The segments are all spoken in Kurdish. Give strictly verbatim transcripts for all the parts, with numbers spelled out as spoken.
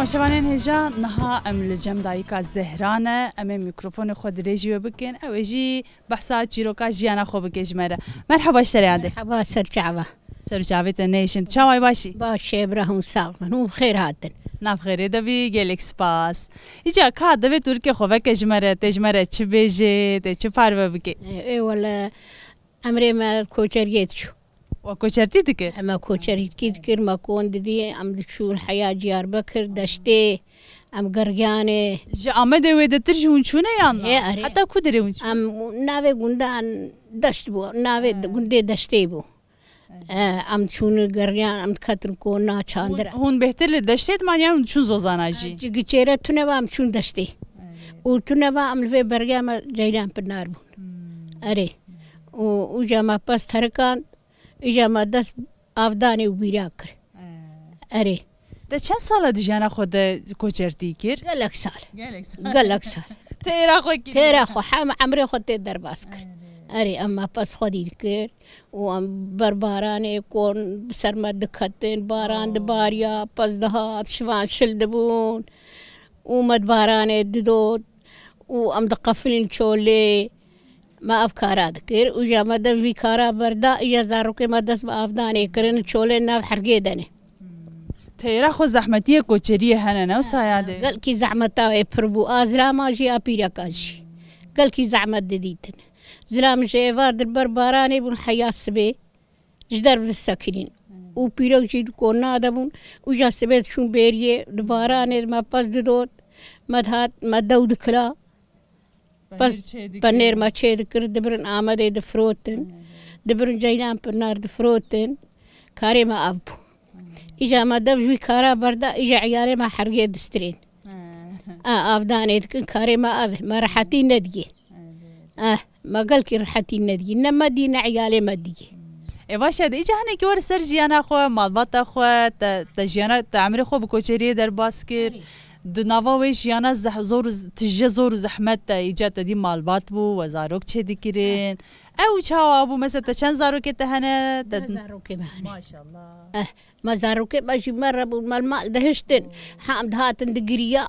Şevanên hêja, niha em li cem dayika Zehra ne, em ê mîkrofonê xwe dirêjî wê bikin, ew ê jî behsa çîroka jiyana xwe bike ji me re. Merheba ji te re yadê. Merheba ser çava. Ser çavê te neyşin. Çaway başî? Baş e, bira hûn sax bin. Hûn bi xêr hatin. Nav xêrê de bî, gelek spas. Îca ka divê tu rikê xwe veke ji me re, tê ji me re çi bêjê, tê çi parve bike? Ê, ê wele, emrê me koçeriyê diçû. We koçertî dikir? Em koçerîkî dikir, me kon didî, em diçûn heya Diyarbekir, deştê, em geriyanê. Ji Amedê wê de tir jî hûn çûne yan na? Ê, erê. Heta ku derê hûn çûne? Em navê gundan deşt bû, navê Ha. gundê deştê bû. E, em çûn geriyan, em diketin kona çandira. Hûn, hûn bêhtir li deştê dimaniyan, hûn diçûn zozana jî? Giçêre tune ba em çûn deştê. Û tune ba em li vê berga me Ceylan Pinar bûn. Hmm. Erê. Û, û ca me pez terikan, îja me dest avdanê û bîra kir. Erê. Te çend sala di jiyana xwe de koçertî kir? Gelek sal. Gelek sal. Gelek sal. Têra xwe kiriye. Têra xwe, hem emrê xwe tê derbas kir. Erê. Erê, em me pez xwedî dikir û em ber baranê kon bi ser me diketin, baran Oh. dibariya, pez dihat, şivan şil dibûn û me di baranê didot û em diqefilin çolê. Me ev kara dikir û ja me dev vî kara berda, îja zarokê me dest bi avdanê kirin, çolên nav hergê de ne. Teyra xwe zehmetiyê koçeriyê hene, ne wisa ya dê? Gelkî zehmeta wê pir bû, a zilama jî, a pîreka jî. Gelkî zehmet didîtin. Zilam ji êvar di ber baranê bûn heya sibê. Ji derv disekirîn. Û pîrek jî di kona de bûn. Û ja sibê diçûn bêriyê, di baranê de me pez didot. Me dihat, me dew dikira. Pez, Penêr çê dikir. Penêr me çê dikir, dibirin Amedê difirotin. Dibirin Ceylan Pinar difirotin. Karê me ev bû. Îja me dev ji wî kara berda, îja eyalê me hergê distirên. A, avdanê dikin, karê me ev e. Me rehetî nedigê. Eh, me gelkî rehetî nedigî. Ne me dî, ne eyalê me digî. Ê baş e, de îca hinekî were ser jiyana xwe, malbata xwe, te, te jiyana, te emrê xwe bi koçeriyê derbas kir. Erê. Di nava wê jiyana zeh-, zor û z-, tije zor û zehmet te, îca te dî malbat bû, we zarok çêdikirin. Ew çawa bû? Mesela te çend zarokê te hene? Te Ne zarokê me hene. Maşallah. Eh, me zarokê me jî me re bûn, me li mal dihiştin. Ha em dihatin digiriya.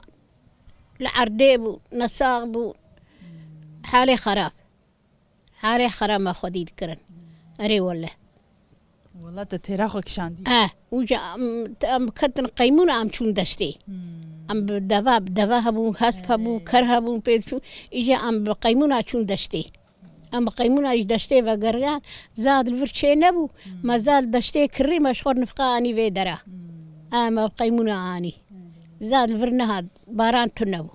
Li erdê bû, nesax bû. Halê xerab. Halê xerab me xwedî dikirin. Erê wele. Wela te têra xwe kişandî. Eh, û ja em, em ketin qeymûna em çûn deştê. Hmm. Em bi deva, bi deva hebûn, hesp hebû, Erê. ker hebûn, pê diçûn. Îja em bi qeymûna çûn deştê. Em bi qeymûna ji deştê vegeriyan, zad li vir çê nebû. Hmm. Me zad deştê kirî, me ji xwe nifqa anî vê dera. Hmm. Em bi qeymûna anî. Hmm. Zad li vir nehat, baran tune bû.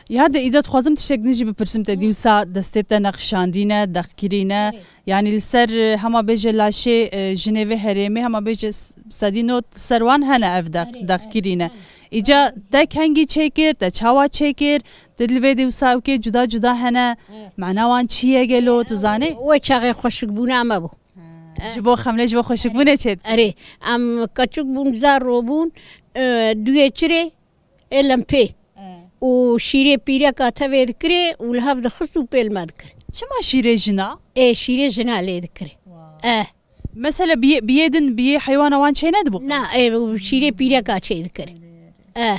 Ya de îca dixwazim tiştek din jî bipirsim te, dî wisa destê te neqişandî ne, dexkirî ne. Erê. Yanî li ser, e, hema bêje laşê, e, jinê vê herêmê, hema bêje s-, sedî not ser wan hene ev dex-, Erê, dexkirî ne. Erê. Îca te kengî çêkir, te çawa çêkir, te li vê dî wisa ewkê cuda cuda hene. Erê. Mana wan çi ye gelo, tu zanî? Wê çaxê xweşikbûna me bû. Ji bo xemlê, ji bo xweşikbûnê çêt. Erê, em keçik bûn, zar robûn, e, duyê çirê, ê lempê. E. Û şîrê pîreka tevê dikirê û li hev dixist û pê li me dikir. Çima şîrê jina? Ê, şîrê jina lê dikirê. Wa. E. Mesela biyê, biyê din, biyê heywana wan çê nedibû? Na, ê, û şîrê pîreka çê dikir. E.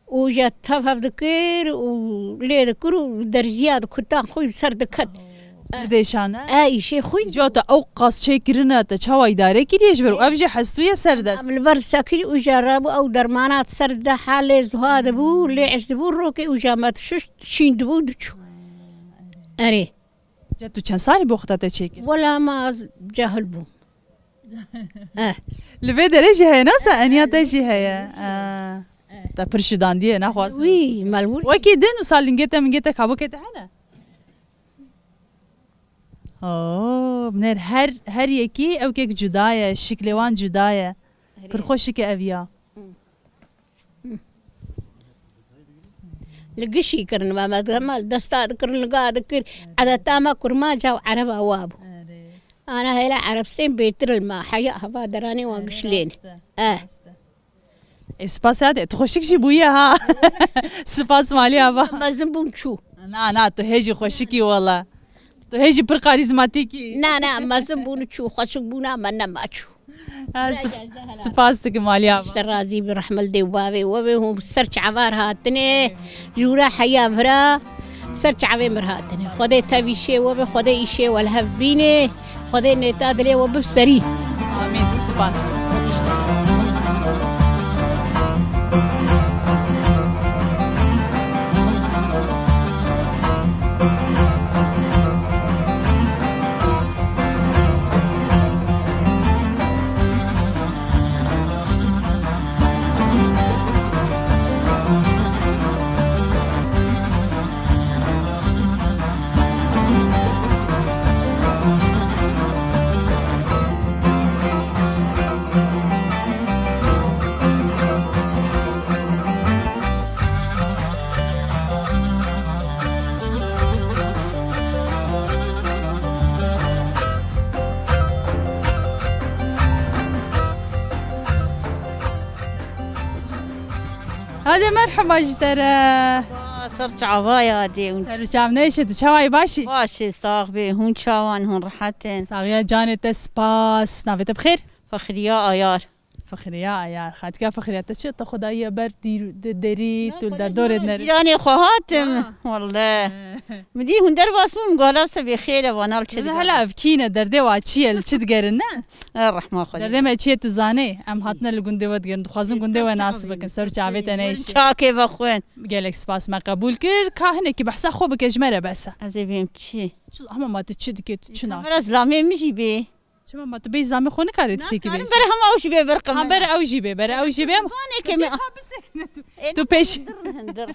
Û ja tev hev dikir û lê dikir û derziya dikutan xwe ser diket. Pir dêşan e. E, îşê xwe. Îca te ew qas çêkirine, te çawa îdare kiriye ji ber û ev jî hestûye ser dest. Em li ber sekirî û ja rabû ew dermana ser de ha lê zuha dibû, lê eş dibû rokê û ja me dişuşt şîn dibû diçû. Erê. Ca tu çend salî bû xwe te çêkir? Wela ma cahil bûm. Eh. Li vê derê jî heye, nasa eniya te jî heye. Eh. Te pir şidandiye, naxwazim. Wî, malwûr. Wekî din û salingê te, mingê te, kabokê te hene? Oo, binêr her, her yekî ewkek cuda ye, şiklê wan cuda ye. Pir xweşik e ev ya. Li gişî kirin me, me dema li desta dikirin, li ga dikir. Edeta me kurmanca û ereba wa bû. Ana hêla Erebistên bêtir li me, heya heva deranê wan giş lên. Eh. Ê, spas ya de, tu xweşik jî bûye ha. Spas malî hava. Mezin bûn çû. Na, na, tu hê jî xweşikî wela. Tu hê jî pir karîzmatîkî. Na, na, mezin bûn çû, xweşik bûna me nema çû. Ez spas dikim Aliya. Te razî bi rehmil dê û bavê we be hûn ser çavar hatine. Jûra heya vira ser çavê mir hatine. Xwedê tevî şê we be, Xwedê îşê we li hev bîne. Xwedê nêta dilê we bib serî. Amîn. Spas. Hadi merhaba ji te re. Aa, ser çava ya dê. Ser çav neşe, tu çawayî başî? Başê, sax bê. Hûn çawan, hûn rehet in? Saxiya canê te, spas. Navê te bi xêr? Fexriya Ayar. Fexriya Ayar. Xatika Fexriya, te çi, te xwe dayiye ber dîr-, de-, derî, tu li derdorê nerî? Cîranê xwe hatim. Ha. Welle. Min dî hûn derbas bûn, min got, "Hala se bê xêr e, vana li çi digerin?" Hela ev kî ne, derdê wa çi ye, li çi digerin, ne? E, rehma Xwedê. Derdê me çi ye tu zanê? Em hatine li gundê we digerin, dixwazin gundê we nas bikin, ser çavê te neyşe. Çakê vexwin. Gelek spas me qebûl kir, ka hinekî behsa xwe bike, ji me re bes e. Ez ê bêm çi? Çi, ama ma tu çi dike, tu çi na? Xebera zilamê min jî bê. Çima ma tu bêyî zilamê xwe nikarî tiştekî bêjî? Nakarî, bere hema ew jî bê ber qemera. Ha, bere ew jî bê, bere ew jî bê. Em... Vanê ke me... Ka bisekine tu. Ê, tu pêşî. Hindir, hindir.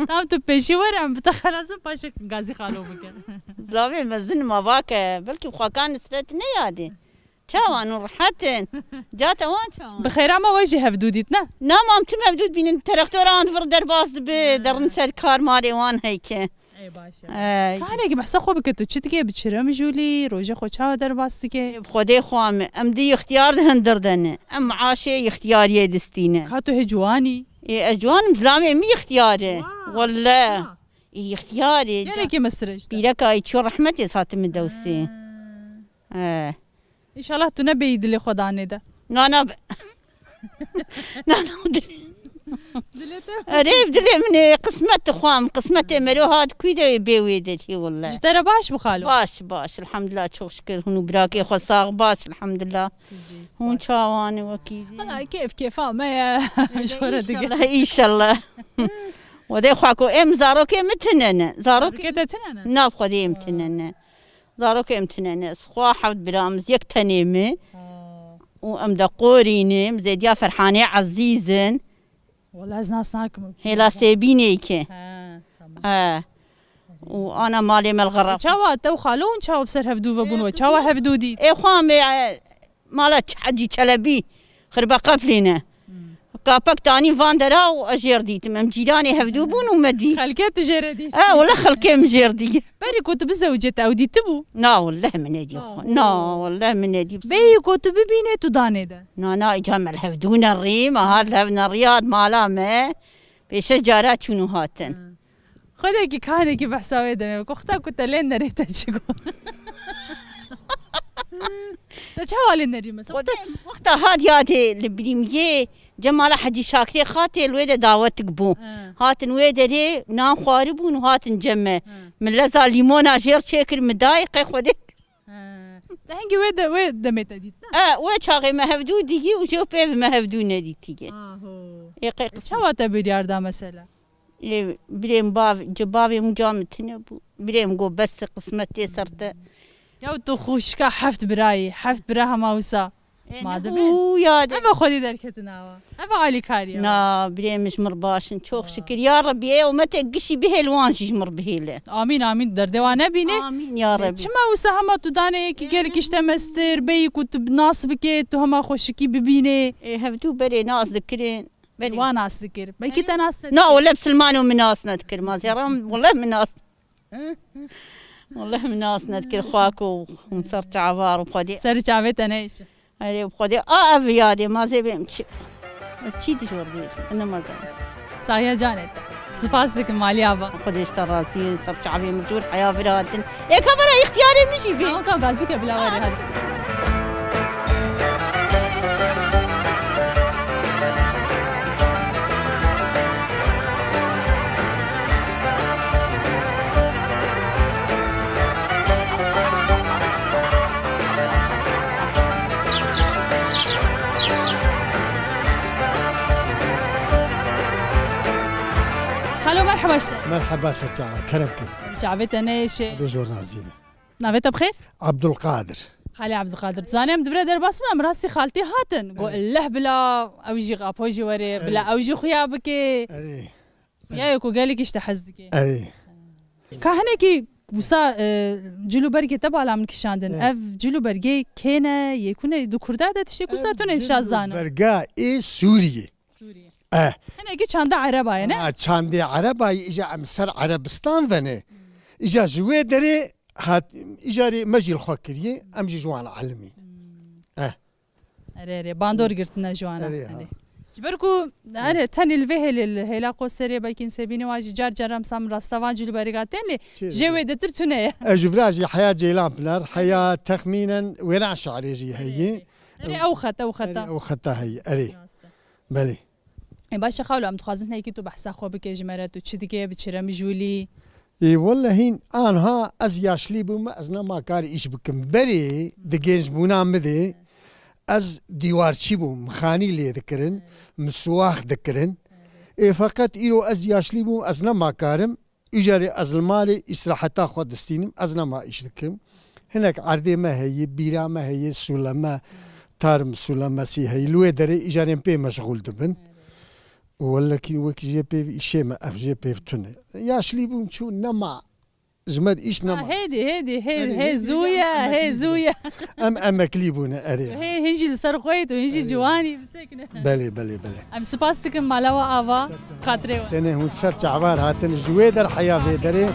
Tamam, tu pêşî were, em bi te xelasin, paşê gazî xalo bikin. Zilamê mezin ma vake, belkî xwekan nisret neyadê. Çawan û rehet in. Ca te wan çawan? Bi xêra me we jî hevdû dît, ne? Na, ma em tim hevdû dibînin, terektora wan vir derbas dibe, derin ser kar, malê wan heyke. Ey, baş e. Ey. Kahinekî behsa xwe bike, tu çi dike, bi çi re mijûlî, rojê xwe çawa derbas dike? Ê, bi Xwedê xwe em, em di ixtiyar di hindir de ne. Em maaşê ixtiyariyê distîne. Ka tu hê ciwanî? Ê, ez ciwan im, zilamê min ixtiyar e. Wa. Welle. Ha. Ê, ixtiyar e. Gelekî mestir e işte. Pîreka î çû rehmetê, ez hatime Dewsê. Ha. He. Înşallah tu nebêyî dilê xwe danê de. Na, na, be-, na, na, dilê. Dilê te. Erê, dilê min ê, qismet dixwam, qismetê mero hat, kû de bê wê derî, welle. Ji te re baş bû xalo? Baş, baş, elhamdulillah, çok şükür. Hûn û birakê xwe sax, baş, elhamdulillah. Hûn çawan e, wekî dî? Valla kêf kêfa me ye. Ji xwe re dige. Înşallah, înşallah. Wedê xwe ku em zarokê min tine ne. Zarokê... Zarokê te tine ne? Na, Xwedê em tine ne. Zarokê em tine ne. Ez xwe heft bira, em yek tenê me. Ha. Û em de qorî ne, em zêdiya Ferhanê Ezîz in. Wala ez nas nakim. Hêla Sêbînê ke. Ha, tamam. Ha. Û ana malê me li Xerab. Çawa te û xalo hûn çawa bi ser hevdû ve bûn we? Çawa hevdû dît? Ê xwe me, e, mala Ç-, Hecî Çelebî, Xirbe Qeflê ne. Hmm. Kapek tanî van dera û ez jêr dîtim. Em cîranê hevdû bûn û me dî. Xelkê tu jê re dît? E, wele xelkê min jêr dî. Berî ku tu bizewicê te ew dîtibû? Na, welleh min nedî xwe. Na, welleh min nedî. Bêyî ku tu bibînê tu danê de? Na, na, îca me li hevdû nerî, me hat li hev nerî, hat mala me. Pêşe cara çûn û hatin. Xwedekî karekî behsa wê demê bike. Wexta ku te lê nerê te çi got? Te çawa lê nerî mesela? Xwedê wexta hat yadê li birîmgê Cemala Hecî Şakirê xatê li wê de dawetik bû. He. Hatin wê derê nan xwaribûn û hatin cem me. He. Min leza lîmona jêr çêkir min dayê qey Xwedê. He. Te hingî wê de, wê demê te dît, ne? E, wê çaxê me hevdû dîgî û jê pê me hevdû nedîtî. Aho. Ê qey... E, qismet. Çawa te biryar da mesela? Ê, birêm bav, ci bavê min ca min tine bû. Birêm got, bes e, qismet tê ser te. Ya tu xwişka heft birayî, heft bira hema wisa. Ê, ma ne dibe. Hû ya de. Eve xwedî derketin awa. Eve alîkarî awa. Na, birêm ji mir baş in. Çok şükür. Ya Rebî, ê umetê gişî bihêl, wan jî ji mir bihêle. Amîn, amîn. Derdê wan nebîne. Amîn, ya Rebî. Çima wisa hema tu danê yekî gelek işte mestir, beyî ku tu nas bike, tu hema xweşikî bibîne. Ê, hevdû berê nas dikirin. Belê. Wan nas dikir. Belkî te nas nedikir. Na, wele bi silmano min nas nedikir. Ma zêram, wele min nas. Wele min nas nedikir. Xwako hûn ser çavar û xwedê. Ser çavê te neyşe. Erê, xwedê. A, ev yadê, ma zê bêm çi. Çi dijwar bir. Ne ma zan. Saxiya canê te. Spas dikim malî ava. Xwedê ji te razî, ser çavê min jûr heya vir hatin. Ê, kamera îxtiyarê min jî bê. Tamam, tamam, gazî ke bila were hadi. Merheba ji te. Merheba serçava, kerem kin. Çavê te neyêşe. Xwedê ji we razî be. Navê te bi xêr? Abdulkadir. Xalê Abdulkadir. Tu zanî em di vir de derbas bûn, em rastî xaltî hatin. Got, "Leh bila ew jî apo jî were, bila ew jî xuya bike." Erê. Ya ye ku gelekî ji te hez dike. Erê. Ka hinekî wisa, e, cil û bergê te bala min kişandin. Erê. Ev cil û bergê kê ne, yê ku ne, di Kurda de tiştê ku wisa tune şaz zanin. Berga ê Sûriyê. Sûriyê. Eh. Hinekî çanda Ereba ye, ne? Ha, çandê Ereba ye, îja em ser Erebistan ve ne. Îja ji wê derê hat, îja rê me jî li xwe kiriye, em jî ji wan elimî. Eh. Erê, erê, bandor girtine ji wan e. Erê, ha. Erê. Ji ber ku, erê, tenê li vê hêlê, li hêla Qoserê, belkî Nisêbînê wan jî car car em sam rasta van cil û berga tên lê jê wê detir tune ye. Ez ji vira jî heya Ceylan Pinar, heya texmînen wêran şarê jî heye. Erê, ew xet, ew xeta. Erê, ew xeta heye, erê. Rast e. Belê. E, baş e xalo, em dixwazin hinekî tu behsa xwe bike ji me re, tu çi dike, bi çi re mijûlî? Ê, wele hîn anha ez yaşlî bûme, ez nema kar îş bikim. Berê di gençbûna min de ez dîwarçî bûm, mixanî lê dikirin, miswax dikirin. Ê, feqet îro ez yaşlî bûm, ez nema karim. Îcarê ez li malê îstiraheta xwe distînim, ez nema îş dikim. Hinek erdê me heye, bîra me heye, sûleme, tarm sûlemesî heye. Li wê derê îcarên pê meşxûl dibin. Û welekî wekî jê pêv îşê me, ev jê pêv tune. Yaşlî bûm çû nema. Ji me de îş nema. Ha, hêdî, hêdî, hê, hê zû ye, hê zû ye. Em emeklî bûne, erê. Hê, hîn jî li ser xwe yê, tu hîn jî ciwanî, bisekine. Belê, belê, belê. Em spas dikin mala we ava, xatirê we. Tenê hûn ser çavar hatin ji wê der heya vê derê.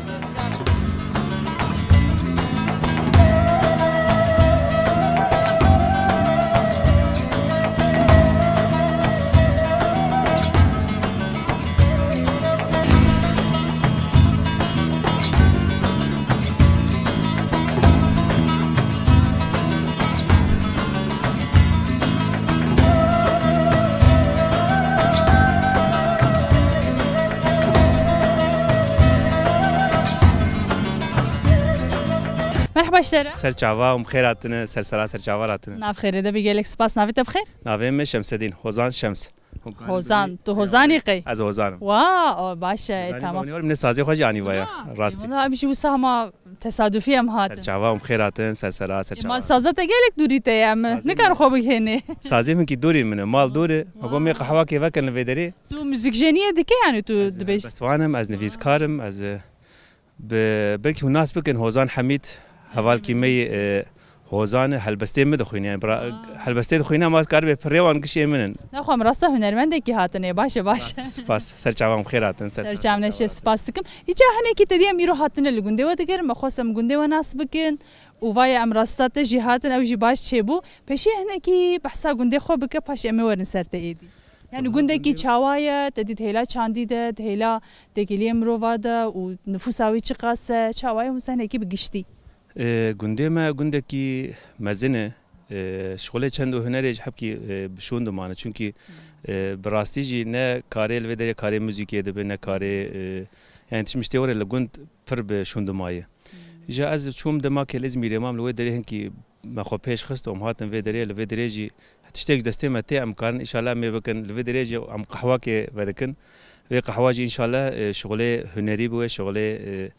Merhaba ji te re. Ser çava û bi xêr hatine, ser sera ser çava hatine. Nav xêrê de bî, gelek spas. Navê te bi xêr? Navê min Şemsedîn, Hozan Şems. Hozan, tu Hozanî qey? Ez Hozan im. Wa, o, baş e, tamam. Min sazê xwe jî anî vaya. Rastî. Valla em jî wisa hema tesadufî em hatin. Ser çava em xêr hatin, ser sera, ser çava. Ma saza te gelek dûrî te ye, em nikarin xwe bigihênê. Sazê min kî dûrî min e, mal dûr e. Ma got me qehwakê vekin li vê derê. Tu muzîkjeniyê dike, yanî tu dibêjî? Ez helbestvan im, ez nivîskar im, ez, e, Bi, belkî hûn nas bikin Hozan Hemîd, hevalkî me yê, e, Hozan e, helbestê min dixwîne. Yani, bira-, helbestê dixwîne, ma karibê pirê wan gişê min in. Nexwe, em rasta hunermendekî hatine, baş e, baş e. Spas, spas. Ser çavan xêr hatin, ser, ser çavan neşe, spas dikim. Îca hinekî te dî em îro hatine li gundê we digerin, me xwest em gundê we nas bikin. Û vaye em rasta te jî hatin, ew jî baş çêbû. Pêşî hinekî behsa gundê xwe bike, paş em ê werin ser te êdî. Yani gundekî çawa ye, te dî di hêla çandî de, di hêla têkiliyê mirova de û nifûsa wî çiqas e, çawa ye, hûn senekî bi giştî? E, gundê me gundekî mezin e. E, şixulê çend û hunerê ji hebkî, e, bi şûn dimane. Çunkî, e, bi rastî jî ne karê li vê derê karê muzîkê dibe, ne karê, e, yani tişt miştê were li gund pir bi şûn dimaye. Ji ez çûm dema ke li Îzmîrê mam li wê derê hinkî me xwe pêş xist û em hatin vê derê, li vê derê jî tiştek ji destê me tê, em karin înşallah em ê bikin. Li vê derê jî em qehwakê vedikin. Vê qehwa jî înşallah, e, şixulê hunerî bibe, şixulê, e,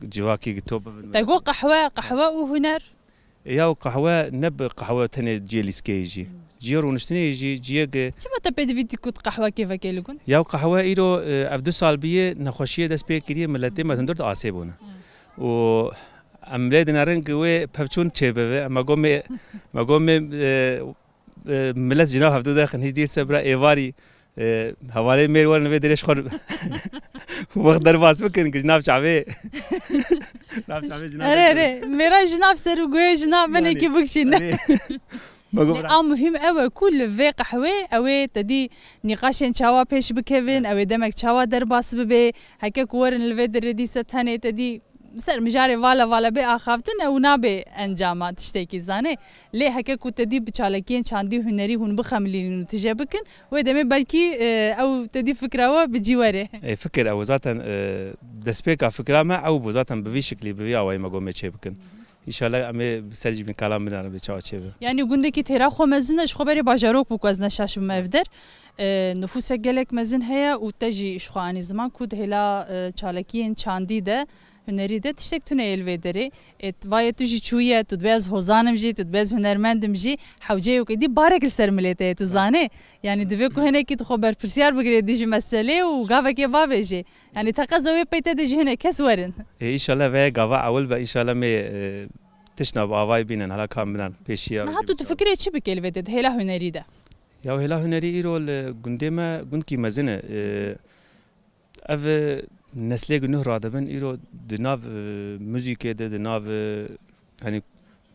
civakî top bibin. Te got qehwe, qehwe û huner? E, ya qehwe ne bi qehwe tenê cihê lîskeyê jî. Cihê rûniştinê jî, cihê ge- Çima te pêdivî dî ku tu qehwekê vekê li gund? Ya qehwe îro, e, ev du sal bîye nexweşiyê dest pê kiriye, miletê me hundir di asê bûne. Û em lê dinerin ku wê pevçûn çêbibe. Me got me, me got me, e, e, milet ji nav hevdû derxin, hîç dîse bira êvarî, e, hevalê mêr werin vê dirêj xwe wext derbas bikin, ku ji nav çavê, nav çavê ji nav. Erê, erê, mêra ji nav ser û guhê ji nav venekî bikişîne. Erê. Me got, a muhîm ew e ku li vê qehwê ew ê te dî nîqaşên çawa pêş bikevin, ew ê demek çawa derbas bibe, heke ku werin li vê dirê dîse tenê te dî ser mijarê vala vala bê axaftin ew nabe encama tiştekî, zanê. Lê heke ku te dî bi çalakiyên çandî û hunerî hûn bixemilînin û tije bikin, wê demê belkî, e, ew te dî fikra we bi cî were. E, fikir ew zaten, e, destpêka fikra me ew bû zaten bi vî şiklî, bi vî awayî me got me çê bikin. Înşallah em ê bi ser jî bin kalan binêrin bê çawa çêbe. Yanî gundekî têra xwe mezin e, ji xwe berê bajarok bû ku ez neşaş bim ev der. E, nifûsek gelek mezin heye û te jî ji xwe anî ziman ku di hêla, e, çalakiyên çandî de, hunerî de tiştek tune yê li vê derê. E, vayê tu jî çûye, tu dibê ez hozan im jî, tu dibê ez hunermend im jî, hewceyê wekî dî barek li ser milê te ye, tu zanê. Yanî divê ku hinekî tu xwe berpirsiyar bigirê dijî meselê û gavekê bavêjê. Yanî teqeza wê pey te de jî hinek kes werin. E, înşallah vê gava ewil be, înşallah mê, e, tiştna bi avayî bînin, hela kam binan pêşiya. Niha tu difikirê çi bikê li vê de, di hêla hunerî de? Ya hêla hunerî îro li gundê me gundkî mezin e. E, ev, e, neslê ku nuh radibin îro di nav, e, muzîkê de, di nav, e, yanî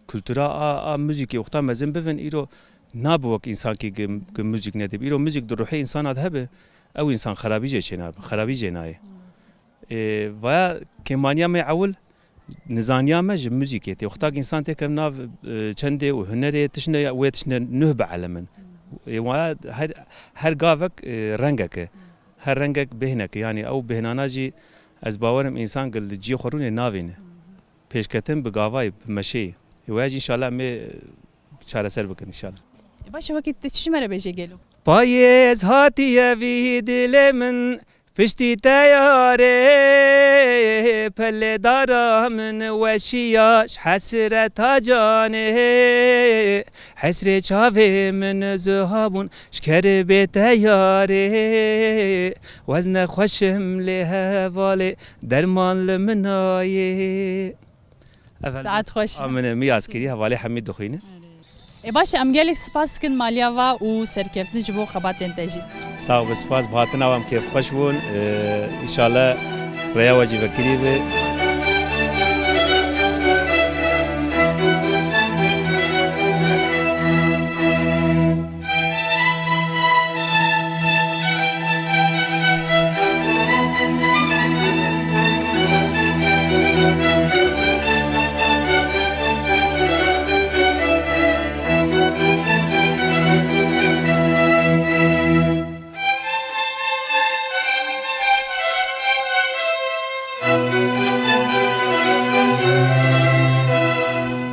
kultura a, a muzîkê wexta mezin bibin, îro nabi wek însankî ki, ki muzîk nedib. Îro muzîk di ruhê însana de hebe, ew însan xerabî jê çênabe, xerabî jê nayê. Ê, vaya kêmaniya me ewil, nizaniya me ji muzîkê tê. Wexta ki însan têkeve nav, e, çendê û hunerê, tiştine wê tiştine nuh bielemin. Ê, vaya her, her gavek, e, rengek e. Her rengek bêhnek e. Yanî ew bêhnana jî ez bawer im însan gil li ciyê xwe rûnê navîne. Pêşketin bi gavayê, bi meşeyê. Ê, waya jî înşallah em ê çareser bikin înşallah. E, baş e, wekî te çi ji me re bêjê gelo? Payêz hatiye vî dilê min, piştî te yarê, pelê dara min weşiya, ji hesreta canê. Hesrê çavê min ziha bûn, ji kerbê te yarê. Wez nexweşim lê hevalê, derman li min nayê. Efendim, saet xweş. Amine, mi yaz kirî, hevalê hemî dixwîne. Ê baş e, em gelek spas dikin maliya va û serkeftin ji bo xebatên te jî. Sax be, spas, bi hatina we em kêfxweş bûn. Ee, înşallah rêya we jî vekirî be.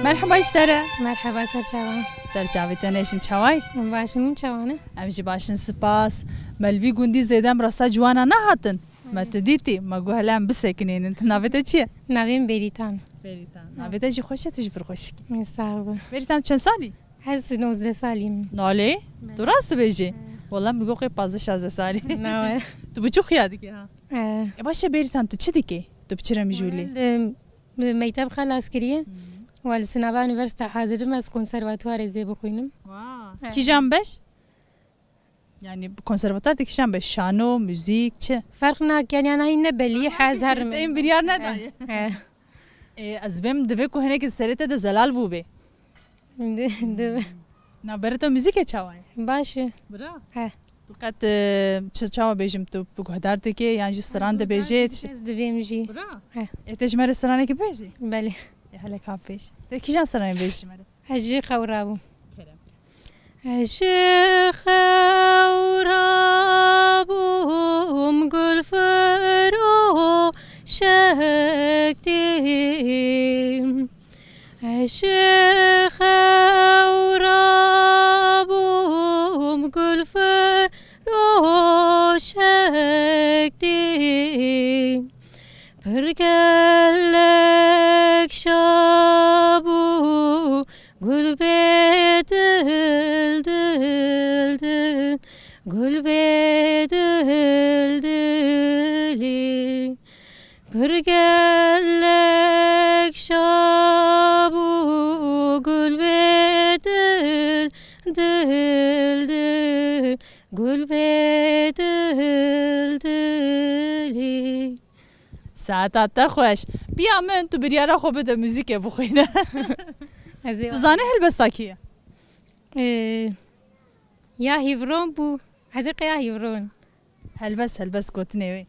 Merheba ji te re. Merheba, ser çavan. Ser çavê te ne, hêşin, çaway? Baş in, hûn çawan in? Em jî baş in, spas. Me li vî gundî zêde em rasta ciwana nehatin. Me tu dîtî, me got hele em bisekinînin. Tu navê te çi ye? Navê min Bêrîtan. Bêrîtan. Navê te jî xweş e, tu jî pir xweşik î. Min sax be. Bêrîtan, çend salî? Ez nozdeh salî me. Nalê? Belê. Tu rast dibêjî? Belê. Wela min got qey pazdeh şazdeh salî. Na we. Tu biçûk xuya dikî ha? E. E baş e Bêrîtan, tu çi dikî? Tu bi çi re mijûl î? Wela, e, mekteb xelas kiriye. Wa li sinava unîversîte hazir im, ez konservatuarê zê bixwînim. Wa. E. Kîjan beş? Yanî konservatuar te kîjan beş? Şano, muzîk, çi? Ferq nake, yanî, yanî ne belî, hez her min. Te biryar nedaye. E. E, ez bêm divê ku hinekî serê te de zelal bûbê. Di-, divê. Na, berê te muzîkê çawa ye? Baş e. Bira? He. Tu qet, e, çi, çawa bêjim, tu guhdar dikê yan jî stran dibêjê? Ez dibêm jî. Bira? He. Ê, te ji me re stranekî bêjî? Belê. Ê, hele ka bêj. Te kîjan stranê bêjî ji me re? Ez ji xew rabûm. Kerem. Ez ji xew rabûm, gul firoşek dîm. Ez ji xew rabûm, gul firoşek dîm. Pir gelek şabû, gul bê dil, dil, dil, gul bê dil, dilî. Pir gelek şabû, gul bê dil, dil, dil, gul bê dil, dilî. Saeta te xweş. Piya min, tu biryara xwe bide muzîkê bixwîne. Ez ê Tu zanî helbesta kî ye? Ee, ya Hîvron bû. Hediqê ya Hîvron. Helbest, helbest gotinê wê.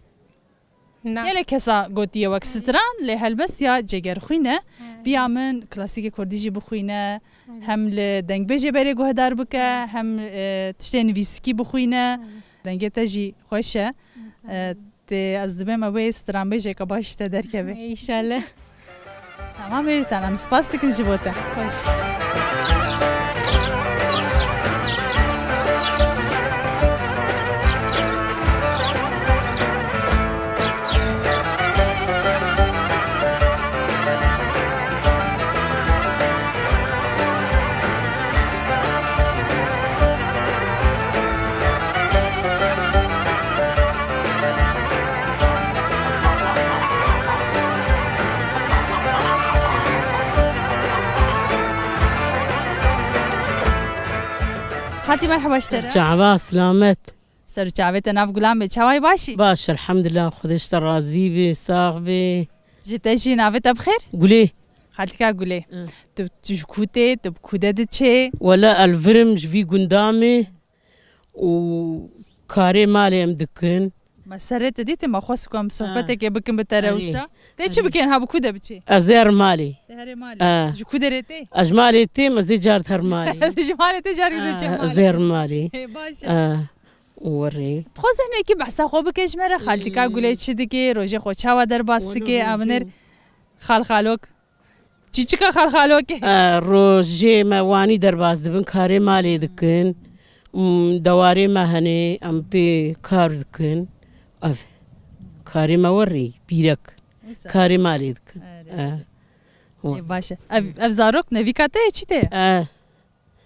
Na. Gelek kesa gotiye wek stran, lê helbest ya Cegerxwîn e. He. Piya min klasîkê kurdî jî bixwîne, He. hem li dengbêjê berê guhdar bike, hem, e, tiştê nivîskî bixwîne. He. Dengê te jî xweş e. Sağ ol. E, Tê, ez dibêm ew ê stranbêjeke baş ji te derkeve. Înşallah. Tamam, Êrîtan, em spas dikin ji bo te. Xweş. Xaltî, merheba ji te re. Çava, silamet. Ser û çavê te, nav gulan be, çawayî, başî? Baş, elhamdulillah, Xwedê ji te razî be, sax be. Ji te jî, navê te bi xêr? Gulê. Xaltika Gulê. Hı. Tu, tu ji ku tê, tu bi ku de diçê? Wele ez li vir im, ji vî gunda me û karê malê em dikin. Me serê te dîtî, me xwest ku em sohbetekê bikin bi te re wisa. Tê çi bikên, ha bi ku de biçê? Ez dê herim malê. Te herê malê. Ji ku derê tê? Ez ji malê têm, ez dê car diherim malê. Ji malê tê, car diçê malê. Ez dê herim malê. Hê, baş e. Werê. Dixwazim hinekî behsa xwe bike ji me re, xaltika Gulê çi dike, rojê xwe çawa derbas dike, em nêr xalxalok. Çîçika xalxalokê. E, rojê me wanî derbas dibin, karê malê dikin. M, dewarê me hene, em pê kar dikin. Ev, karê me werî, pîrek. Wisa. Karê malê dikin. Erê. E. Ê, baş e. Ev, ev zarok nevîka te ye, çi te ye? E.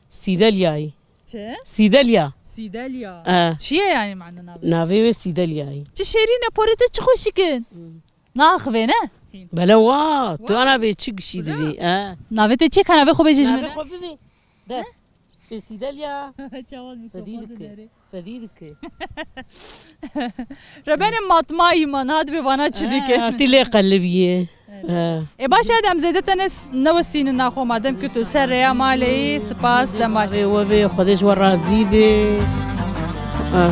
Sîdelyayî. Çi? Sîdelya. Sîdelya. E. Çi ye yani mana navê? Navê wê Sîdelyayî. Çi şêrîn e, porê te çi xweşik in. Hmm. Naxivê ne? Bele wa, tu ana bê çi gişî divî, e. Navê te çi ye, ka navê xwe bêje ji min? Navê xwe bivî. De. Pê Sîdelya. Çawa mikrofon dinere. Fedî dike. Rebenê matmayî man, ha dibê vana çi dike. Ha, tî lê qelibiyê. Evet. Ha. Ê, baş e, em zêde te ne, newesînin naxwe, madem ku tu ser rêya malê yî, spas, dem baş. Wê we bê, Xwedê ji we razî bê. Ha.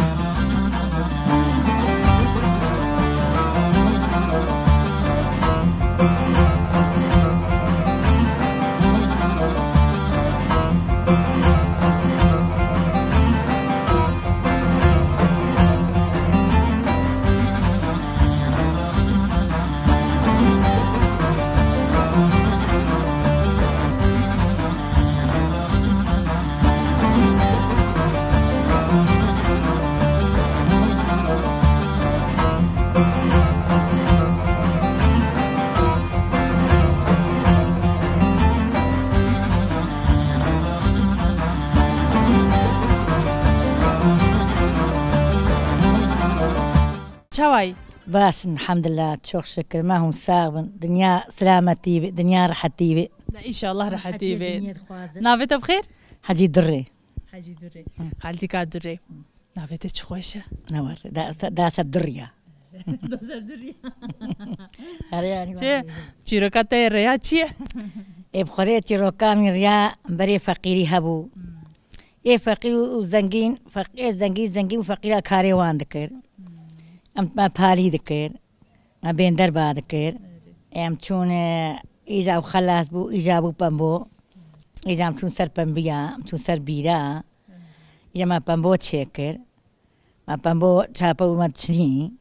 Çawayî? Baş in, elhamdulillah, çok şükür. Me hûn sax bin. Dinya selametî be, dinya rehetî be. De, înşallah rehetî be. Rehetî dinyê dixwazin. Navê te bi xêr? Hecî Durrê. Hecî Durrê. Hı. Xaltîka Durrê. Navê te çi xweş e. Ne war, da, da ser Durrê ya. Da ser Durrê ya. Erê yani. Çi? Çîroka te rêya çi ye? Ê, bi Xwedê çîroka min rêya berê feqîrî hebû. Hmm. Ê feqîr û, û zengîn, feq-, ê zengîn, zengîn û feqîra karê wan dikir. Hmm. Em, me palî dikir. Me bên derba dikir. Erê. Em çûn, e, îja û xelas bû, îja bû pembo. Îja em çûn ser pembiya, em çûn ser bîra. Îja me pembo çêkir. Me pembo çape û me çinî.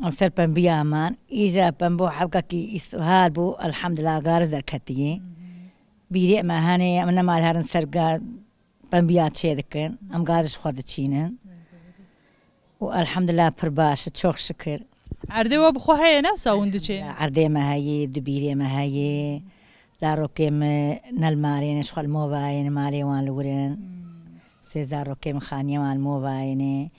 Em ser pembiya man. Îja pembo hewkekî îsihar bû, elhamdulillah, garis derketiyê. Bîrê me hene, em nema herin ser ga-, pembiya çê dikin. Em garis xwe diçînin. Û elhamdulillah pir baş e, çok şükür. Erdê we bi xwe heye, ne wisa hûn diçê? Ya, erdê me heye, du bîrê me heye. Zarokê me ne li malê ne, ji xwe li movayê ne, malê wan li wir in. Hmm. Sê zarokê me xaniyê wan li movayê ne.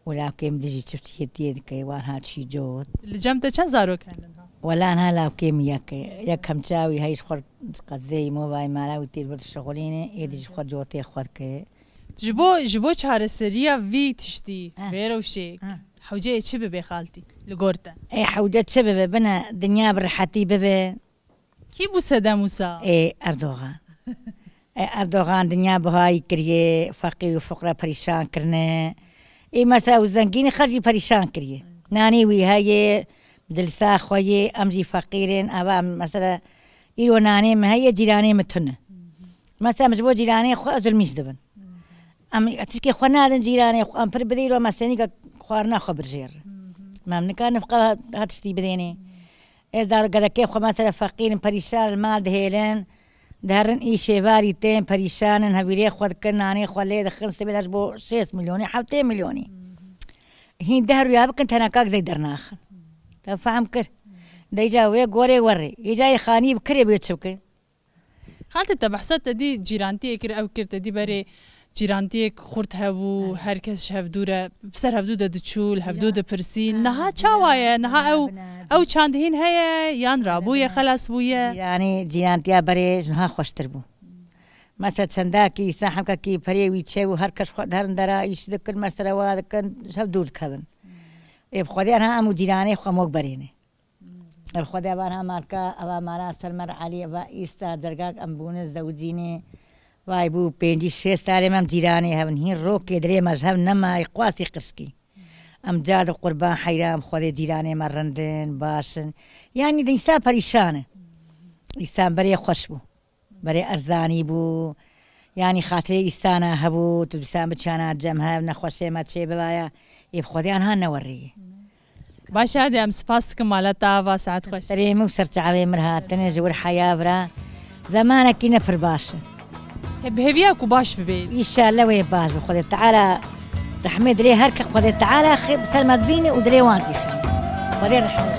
Û lawkê me dijî çiftçiyetiyê dike, wan ha çî cot. Li cem te çend zarok hene niha? Wela niha lawkê me yek e. Yek hemça wî heye ji xwe qezeyî movayê mala wî tê li wir dişixulîne, êdî ji xwe cotê xwe dike. Ji bo, ji bo çareseriya vî tiştî, eh, vê rewşê, eh, hewce yê çi bibe xaltî, li gor te? Ê, hewce çi bibe? Bine dinya bi rehetî bibe. Kî bû sedem wisa? Ê, Erdogan. Ê, Erdogan dinya bihayî kiriye, feqîr û fuqra perîşan kirine. Ê, mesela û zengînî xelk jî perîşan kiriye. Nanê wî heye, dilsa xwe yê, em jî feqîr in. Ava, mesela, îro nanê min heye, cîranê min tune. Mesela, em ji bo cîranê xwe zulmî jî dibin. Em tişkê xwe nadin cîranê xwe, em pir bidê îro me senîka xwarina xwe birjêr. Em nikarin nifqa ha tiştî bidênê. Ê zarok gedekê xwe mesela feqîr in, perîşan in, mal dihêlin, diherin îşê varî tên, perîşan in, hewîrê xwe dikin, nanê xwe lê dixin, sibê de ji bo şêst milyonî, hewtê milyonî. Hîn deh rûya bikin, tenekak zey dernaxin. Te fehm kir. De îca wê gorê werê. Îca yê xanî bi kirê bê çi bikin? Xaltê te behsa te dî cîrantiyê kir, ew kir te dî berê cîrantiyek xurt hebû, her kes ji hevdû re, bi ser hevdû de diçû, li hevdû dipirsî. Niha çawa ye? Niha ew, ew çand hîn heye yan rabûye, xelas bûye? Cîranî, cîrantiya berê ji niha xweştir bû. Mesela çendakî, îsa hemkekî perê wî çê û her kes xwe diherin dera, îş dikin, mesela wa dikin, ji hev dûr dikevin. Ê bi xwedê niha em û cîranê xwe mok berê ne. Bi xwedê eva niha malka, eva mala ser me re Elî, eva îsta dergak em bûne zewicînê. Vay bû pêncî şêst salê me em cîranê hev in. Hîn rokê dilê me ji hev nema, ê qasî qişkî. Em car di qurban heyran, bi xwedê cîranê me rind in, baş in. Yanî di însan perîşan e. Însan berê xweş bû. Berê erzanî bû. Yanî xatirê îsana hebû, tu dîsan biçana cem hev, nexweşê me çê bibaya. Ê bi xwedê anha neweriyê. Baş e, hadi em spas dikin mala te ava, saet xweş. Serê min û ser çavê min hatine ji wir heya vira. Zemanekî ne pir baş e. He, bi hêviya ku baş bibe. Înşallah wê baş bi Xwedê Teala. Rehmê dilê her ke Xwedê Teala xê bi ser me dibîne û dilê wan jî xê. Xwedê rehmet.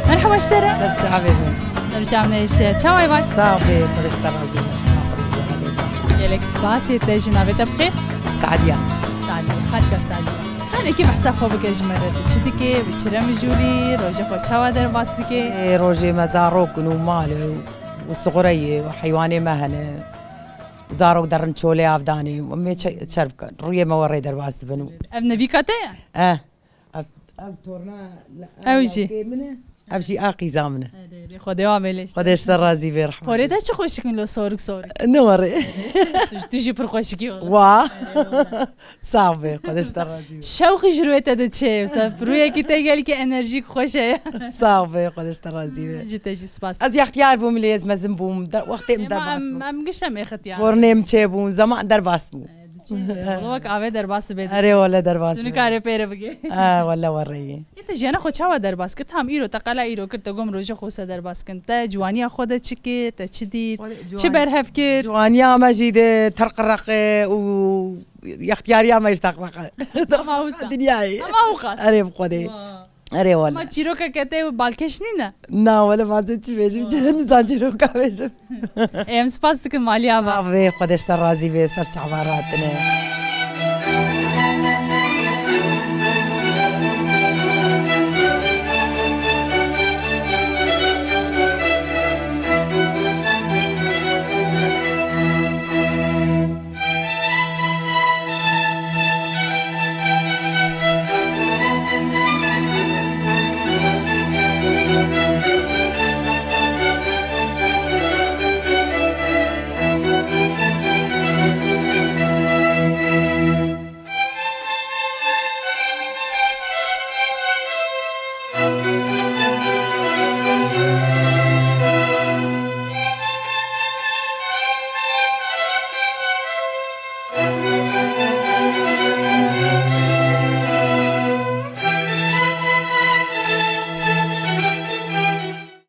Merhaba ji te re. Ser çavê min. Ser çavê min, çawa yî, baş? Sax bê, Xwedê ji te razî be. Gelek spas, yê te jî, navê te bi xêr? Sadiya. Sadiya, xatika Sadiya. Hanekî behsa xwe bike ji me re, tu çi dikê, bi çi re mijûl î, rojê xwe çawa derbas dikê? Ê, rojê me zarok in û mal e û, û sixureyê û heywanê me hene. Û zarok derin çolê avdanê û em ê çe-, çer bikin. Rûyê me werê derbas dibin û. Ev nevîka te ye? Eh. Ev, ev torna, Ew ev jî. Lawkê min e. Ev jî a qîza min e. Erê, erê, Xwedê wa mêlê işte. Xwedê ji te razî bê, rehmet. Porê te çi xweşik in lo, sorik sorik. Ne were. Tu, tu jî pir xweşik î wala. Wa. Erê, wala. Sax bê, Xwedê ji te razî bê. Şewqî ji rûyê te diçe, wisa rûyekî te gelkî enerjîk xweş e. Sax bê, Xwedê ji te razî bê. Ji te jî spas. Ez yextiyar bûm lê ez mezin bûm. De-, wextê min derbas bû. Em, em giş em êxtiyar. Tornê min çêbûn, zeman derbas bû. Diçe, wek avê derbas dibe. Erê wele derbas dibe. Tu nikarê pê re bigê. Ha, wele wereyê. Yê te jiyana xwe çawa derbas kir? Tam îro te qala îro kir, te gom rojê xwe se derbas kin. Te ciwaniya xwe de çi kir? Te çi dît? Wele ciwan-, çi berhev kir? Ciwaniya me jî de terqiraq e û yextiyariya me jî terqiraq e. Ama wisa. Dinyayê. Ama ew qas. Erê bi Xwedê. Wa. Erê wele. Ma çîrokeke te û balkêş nîne? Na wele, ma ez çi bêjim, nizan çîroka bêjim. Em spas dikin maliya va. Avê, Xwedê ji te razî bê, ser çava ratine.